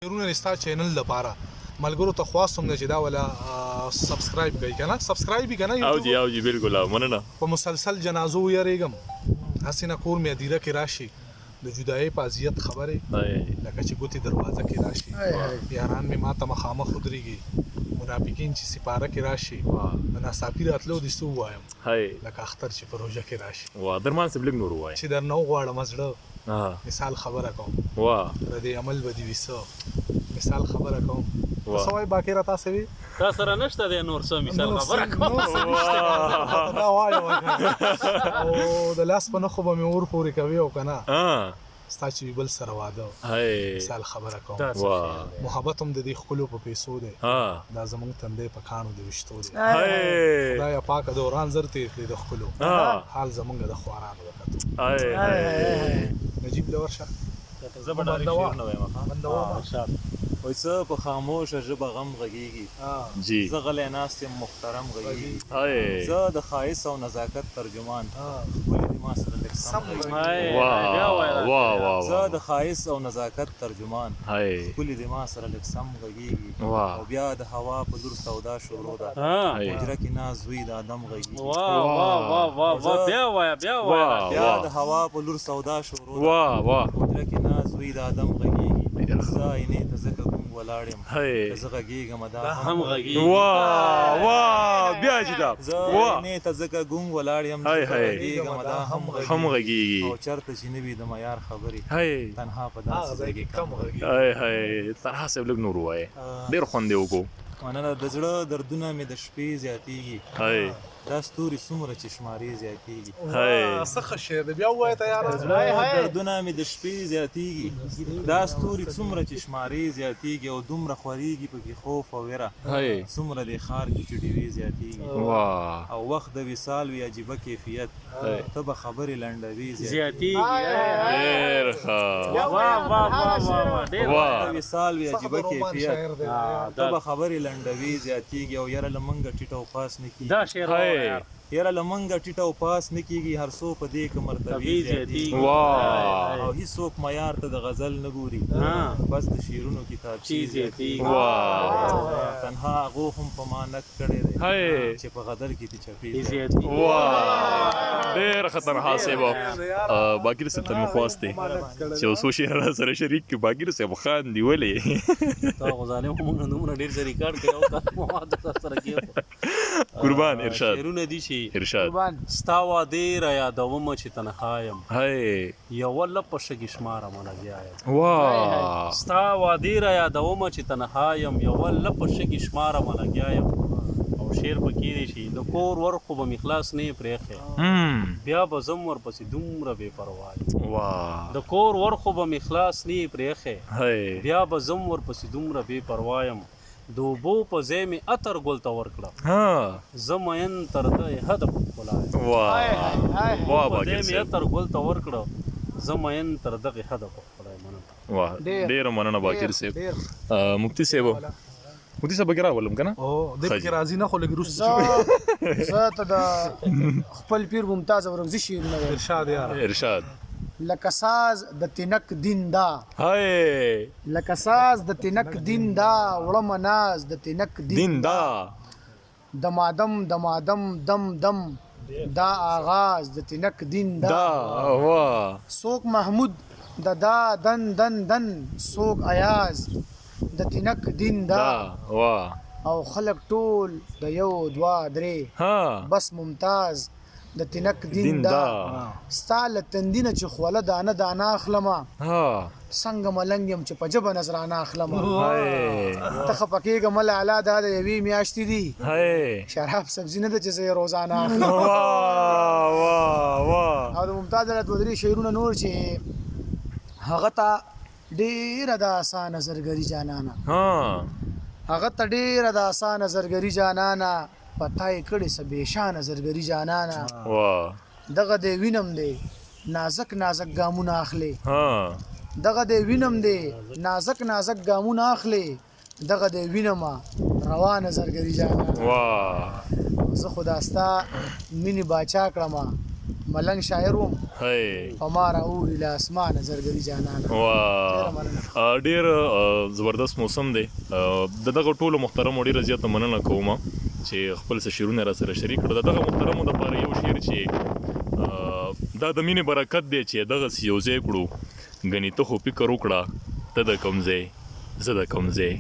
شعرونه ستا چینل لپاره ملګرو ته خواست هم دی چې دا ولا سبسکرایب کړئ کنه، سبسکرایب یې کنه. او جی، او جی، بالکل، او مننه. په مسلسل جنازو ویریږم، هسې نه کور مې ادیره کې راشي، د جدایۍ په اذیت خبرې لکه چې ګوتې دروازه کې راشي، یاران مې ماته مخامخ ودرېږي، منافقین چې سپاره کې راشي، د ناڅاپي راتلو دې څه ووایم، لکه اختر چې په روژه کې راشي. واه، درمان صاحب، لږ نور ووایه. چې درنه وغواړم زړه، مثال خبره کوم، رد عمل به دې وي څه، مثال خبره کوم. ته څه وایې باقره، تاسې وي؟ تا سره نشته دی نور څه مثال خبره کوم؟ نور څه نشته، دا وایه. او د لاس په نښو به مې اور پورې کوي او که نه، ستا چې وي بل سره واده، مثال خبره کوم. محبت هم د دې ښکلو په پیسو دی، دا زمونږ تندی په کاڼو د ویشتو دی. خدایه پاکه دوران زر تېر کړې د ښکلو، حال زمونږ د خوارانو د کتو. نجیب له ورشه. زه به ډایرکټ شعر نه وایم. ښه، وای څه په خاموشه ژبه غم غږیږي، زه غلی ناست یم، محترم غږیږي، زه د ښایست او نزاکت ترجمان، ښکلي دې ما سره لږ سم غږیږي. زه د ښایست او نزاکت ترجمان، ښکلي دې ما سره لږ سم غږیږي. او بیا د هوا په لور سودا شروع ده، حجره کې ناست زوی د آدم غږیږي. بیا وایه، بیا وایه. بیا د هوا په لور سودا شروع ده، حجره کې ناست زوی د آدم غږیږي. زه آینې ته ځکه ګونګ ولاړ یم، که زه غږیږم دا هم غږیږي. واه واه، بیا چې دا زه آینې ته ځکه ګونګ ولاړ یم، چې زه غږیږم دا هم هم غږیږي. او چرته چې نه وي د معیار خبرې، تنها په داسې ځای کې کم غږیږي. هاي هاي، تنها صاحب، لږ نور ووایه، ډېر خوند یې وکړو. مننه. د زړه دردونه مې د شپې زیاتیږي، دا ستوري څومره چې شمارې زیاتیږي. څه ښه شعر دی، بیا ووایه ته یاره. دردونه مې د شپې زیاتیږي، دا ستوري څومره چې شمارې زیاتیږي، او دومره خورېږي پکې خوف او ویره، څومره دې ښار کې چې ډیوې زیاتیږي. او وخت د وصال وي عجیبه کیفیت، ته به خبرې لنډوي زیاتیږي. ډېر ښه. واه واه واه واه، ډېر. وخت د وصال وي عجیبه کیفیت، ته به خبرې لنډوي زیاتیږي. او یاره له منګه ټیټ او پاس نه کیږي. دا شعر وایه. یاره له منګه ټیټ او پاس نه کیږي، هر څو په دې که مرتبې زیاتیږي. او هیڅوک معیار ته د غزل نه ګوري، بس د شعرونو کتابچې زیاتیږي. تنها هغو هم په ما نقد کړی دی، چې په غزل کې دې چپې زیاتیږي. ډېر ښه تنها صاحب. باقر صاحب ته مې خواست دی چې یو څو شعر را سره شریک کړي. باقر صاحب خاندي ولې؟ تا خو ظالم موږ دومره ډېر څه ریکارډ کړی او کار مواد سره کېښود. قربان ارشاد. شعرونه دي چې ارشاد. ستا وعدې را یادوم چې تنها یم، یوه لپه شګې شمارم لګیا یم. ستا وعدې را یادوم چې تنها یم، یوه لپه شګې شمارم لګیا یم. او شعر پکې دی چې د کور ور خو به مې خلاص نه یې پرېښی، بیا به زم ورپسې دومره بې پروا یم. د کور ور خو به مې خلاص نه یې پرېښی، بیا به زم ورپسې دومره بې پروا یم. د اوبو په ځای مې عطر ګل ته ورکړه، زه مین تر ده حده په ښکلا یم. واه په ځای باقر مې صاحب. عطر ګل ته ورکړه، زه مین تر دغه حده په ښکلا یم. مننه. واه، ډېره مننه باقر صاحب. مفتی صاحب، مفتی صاحب پکې راولم که نه؟ او دې پکې راځي نه، خو لږ وروسته. زه ته د خپل پیر ممتاز اورنګزي شعرونه وایم. ارشاد یاره. ارشاد. لکه ساز د تینک دین دا، لکه ساز د تینک دین دا، وړمه ناز د تینک دین دین دا، دمادم دمادم دم دم دا آغاز د تینک دین دا، دا واه. څوک محمود د دا دن دن دن، څوک ایاز د تینک دین دا، دا واه. او خلک ټول د یو دوه درې، بس ممتاز د تینک دین دین دا. دا. ستا له تندي نه چې خوله دانه دانه اخلمه، څنګه ملنګ یم چې په ژبه نذرانه اخلمه. ته خفه کېږه مه لالا، دا د یوې میاشتې دي، شراب سبزي نه ده چې زه یې روزانه اخلم. واه واه واه. او د ممتاز الله دوه درې شعرونه نور چې هغه ته ډېره د اسانه زرګري جانانه، هغه ته ډېره د اسانه زرګري جانانه، پتا یې کړې څه بې شانه زرګري جانانه. دغه دی وینم دی نازک نازک ګامونه اخلي، دغه دی وینم دی نازک نازک ګامونه اخلي، دغه دی وینم روانه زرګري جانانه. زه خو دا ستا مینې باچا کړم، ملنګ شاعر وم. په ما را اوري له اسمانه زرګري جانانه. واه ډیر زبردست موسم دی. د دغه ټولو محترمو ډیره زیاته مننه کوم چې خپل څه شعرونه را سره شریک کړل. د دغه محترمو دپاره یو شعر چې دا د مینې برکت دی چې دغسې یو ځای کړو، ګنې ته خو فکر وکړه ته د کوم ځای زه د کوم ځای.